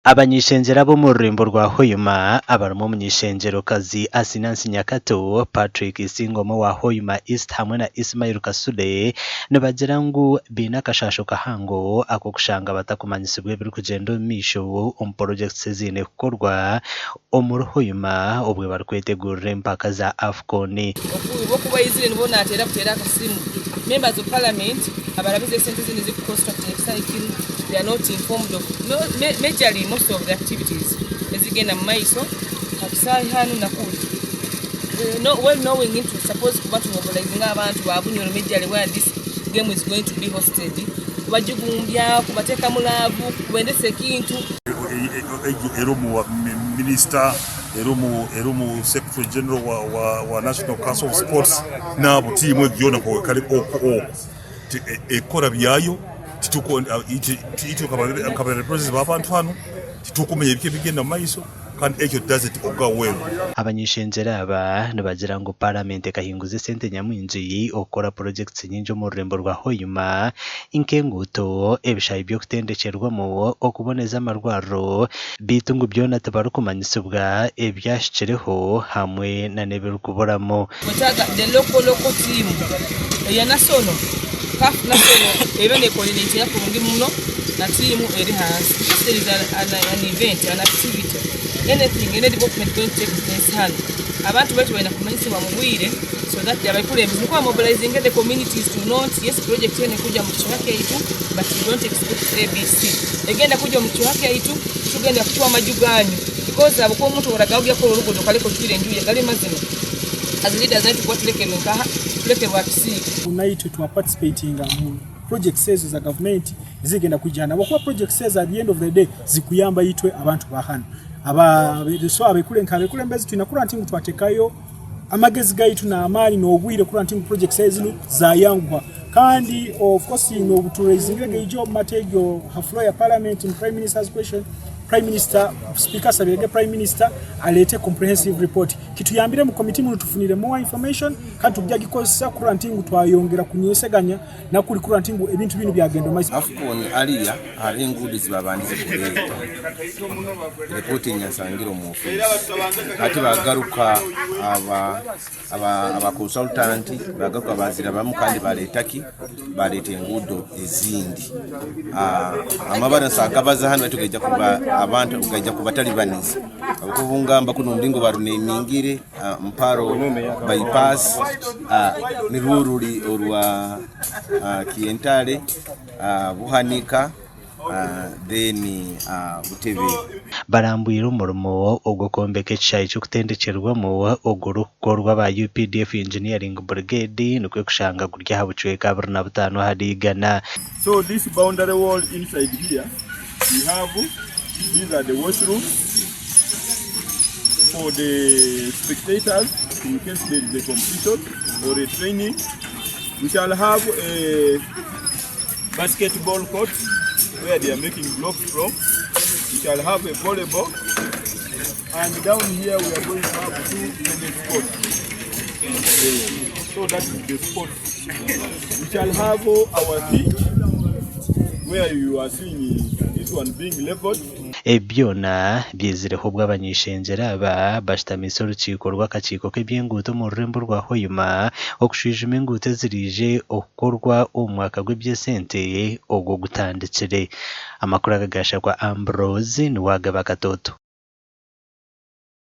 Abany'ishengyero ab'omu rurembo rwa Hoima abarimu omuny'ishengyero-kazi Asinansi Nyakato, Patrick Isingoma owa Hoima East hamwe na Ismail Kasule nibagira ngu baine akashaasho kahango ak'okushanga batakumanyisibwa ebirikugyenda omu maisho omu porogyekiti eziine kukorwa omuri Hoima obwo barikwetegurira empaka za Afcon. Obu baizire nibwo nateera buteera akasimu members of parliament abarabize esente zinu eziri kuconstructinga ekisaayi kinu they are not informed of majorly most of the activities ezigenda mu maiso ha kisaayi hanu na kuri well knowing nti suppose kuba tumobilizinga abantu ba Bunyoro majorly where this game is going to be hosted kubajugumbya, kubateekamu laavu, kubendesa ekintu. Erimu minisita, erimu secretary general wa National Council of Sports n'abo tiimu egyo yoona kare okwo ekora byayo itwe nka ba representatives b'abantu hanu titurikumanya ebiki ebirikugyenda omu maiso. Kandi ekyo doesn't augur well. Abany'ishengyero aba nibagira ngu Paramenti ekahinguza esente nyamwingi okukora purojekiti nyingi omu rurembo rwa Hoima nk'enguuto, ebishaayi by'okutendekyerwamu, okuboneza amarwariro beitu ngu byona tibarikumanyisibwa ebyahikireho hamwe n'ebirikuburamu. Twetaaga the local local team eya national, CAF national ebe necoordinatinga kurungi muno na tiimu eri hansi. If there is an, an event, an activity, anything, any development going to take place hanu, abantu baitu baine kumanyisibwa mu bwire so that abakulembeze nikwo bamobilizinge the communities to know nti yes project enu ekuja mu kicweka kyaitu but we don't expect ABC. Egenda kuja omu kicweka kyaitu, titugenda kucwa amaju ganyu because habwokuba omuntu oragaho kukora oruguudo okaleka ocwire enju ye gali mazima. As leaders naitwe tukuba tulekerwe nkaha? Tulekerwe aha kisiika. Naitwe twa participatinga mu projects ezo za gavumenti ezigenda kwija hanu habwokuba projects ezo at the end of the day zikuyamba itwe abantu ba hanu aba so abekule nk'abekulembezi twine kurora nti ngu twatekayo amagezi gaitu n'amaani n'obwire kurora nti ngu projects ezinu zayanguha kandi of course n'obutureizingire gaijo omu mata egyo ha floor ya parliament mu prime minister's question prime minister speaker asabirege prime minister aleete comprehensive report Kituyambire mu komiti munu tufunire more information kandi tugya gikozesa kurora nti ngu twayongera kunyweseganya nakuri kurora nti ngu ebintu binu byagenda omumaiso. Afcon ariya hariho enguudo ezibabandize kureeta report enyansangire omu ofiisi hati bagaruka aba aba consultant bagaruka bazirabamu kandi bareta ki Bareeta enguudo ezindi. Amabara nsaagabaza hanu baitu gaija kuba abantu gaija kubatalibaniza habwokuba obungamba kunu omulingo barunamingire Mparo bypass nirwo ruri orwa Kientare, Buhanika. Then Butebe. Barambwire omurimo ogw'okwombeka ekishaayi ky'okutendekyerwamu ogurikukorwa aba UPDF Engineering Brigade nikwo kushanga guri aha bucweka 25 ahari igana. So this boundary wall inside here we have these are the washrooms for the spectators in case there is a competition or a training. We shall have a basketball court where they are making blocks from. We shall have a volleyball and down here we are going to have two tennis courts. So that is the sport. We shall have our pitch where you are seeing this one being leveled. Ebi byona byizireho obu abany'eishengyero aba bashutamiise orukiiko rw'akakiiko k'eby'enguuto omu rurembo rwa Hoima okushwijuma enguuto eziraije okukorwa omu mwaka gw'eby'esente ogu ogutandikire. Amakuru aga gashakwa Ambrose niwe agaba Katoto.